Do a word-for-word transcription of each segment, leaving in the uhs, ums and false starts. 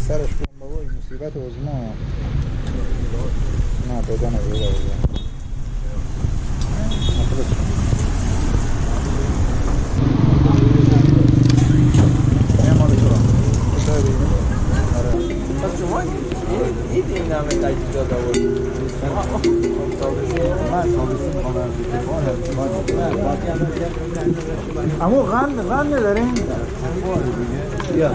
سرش کن بابا، این مصیبت عظما. نه، دادن رو بابا. نه، خودش. نه، مال تو. آره. پس شما این، این، این همه تجهیزات آوردید. من تابستون می‌خوام برم تو دفاع. اما غم، غم نداریم. یا.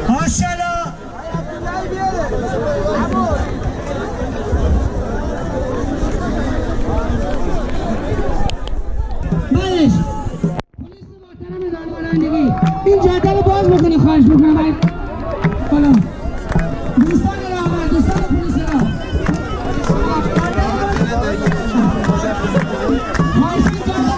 ماشاءالله. بله. پلیس محترم دادوارندگی، این جاده رو باز بکنید، خواهش می‌کنم. حالا دوستان رهبر، دوستان پلیس راه. خواهش می‌کنم.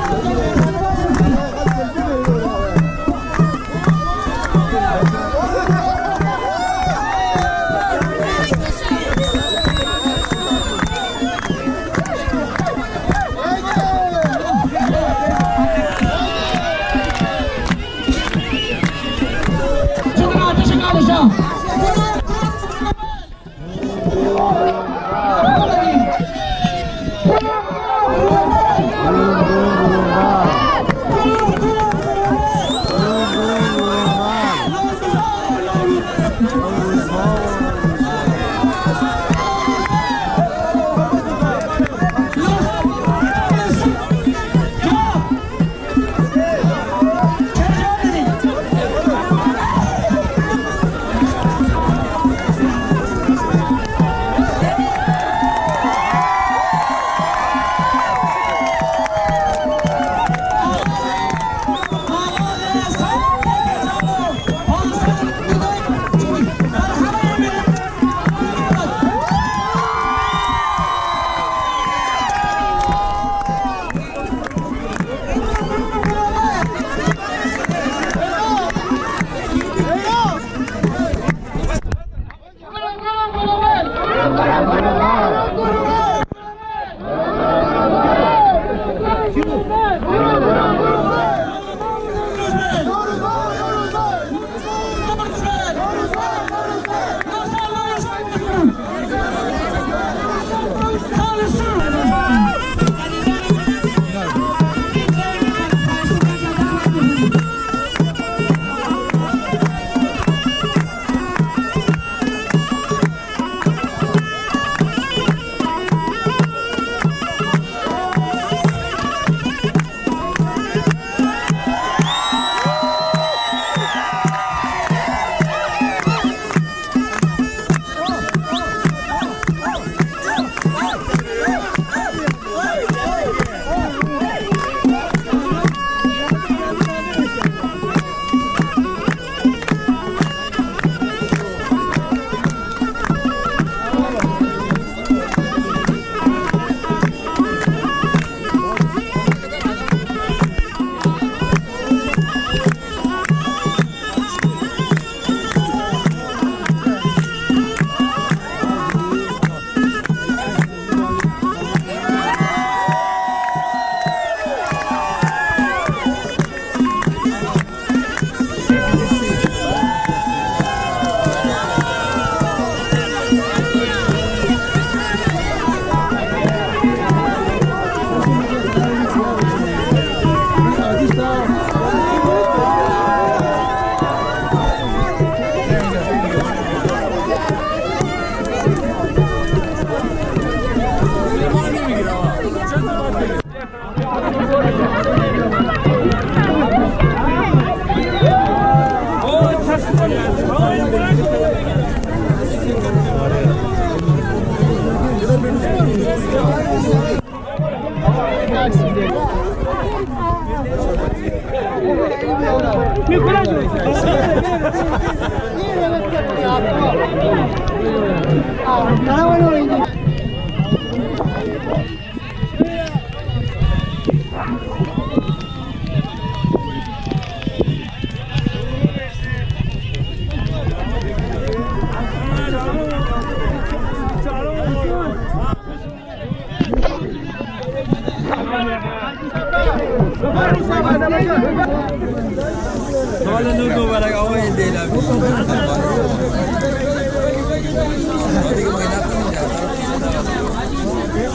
بله.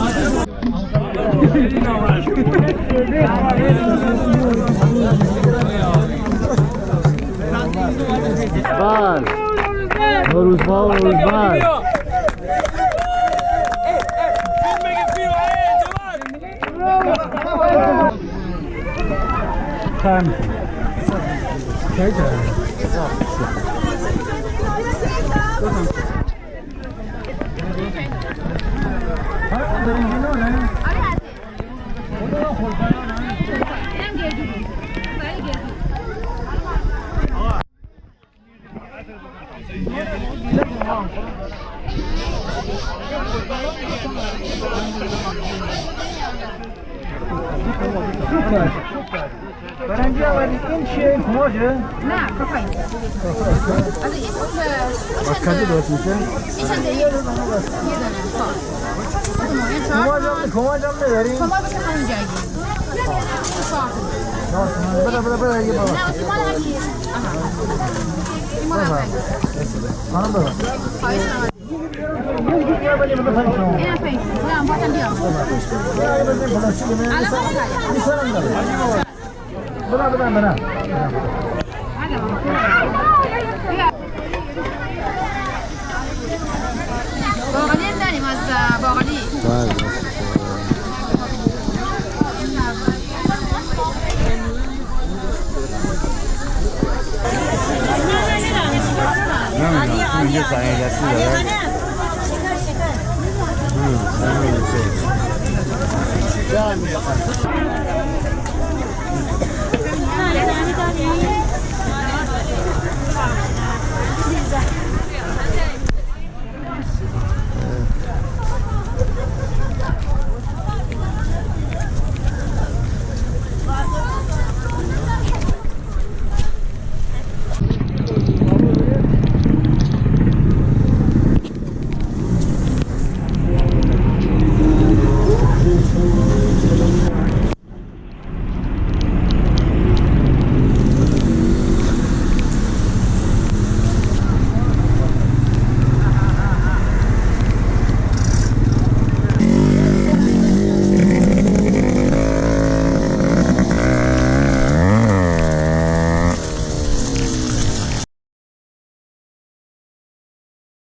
نوروز باب، نوروز باب. برنجی آقا، این چیه؟ این کماشه؟ نه، کافه. از این، اه، از کجا درست می‌شه؟ این چند یه دونه. یه دونه. خب. این چهار تومن. کماش هم نداری؟ کماش بشه همین جایی. چهار تومن. بده، بده، بده، یه بابا. نه، تومن هم نیست. آها. این مال هم. خانم ببر. خواهش می‌کنم. باقالی هم داریم، از باقالی. بله. نمی‌دونم، اون یه زنگ دستی داره. هم، همین می‌شه.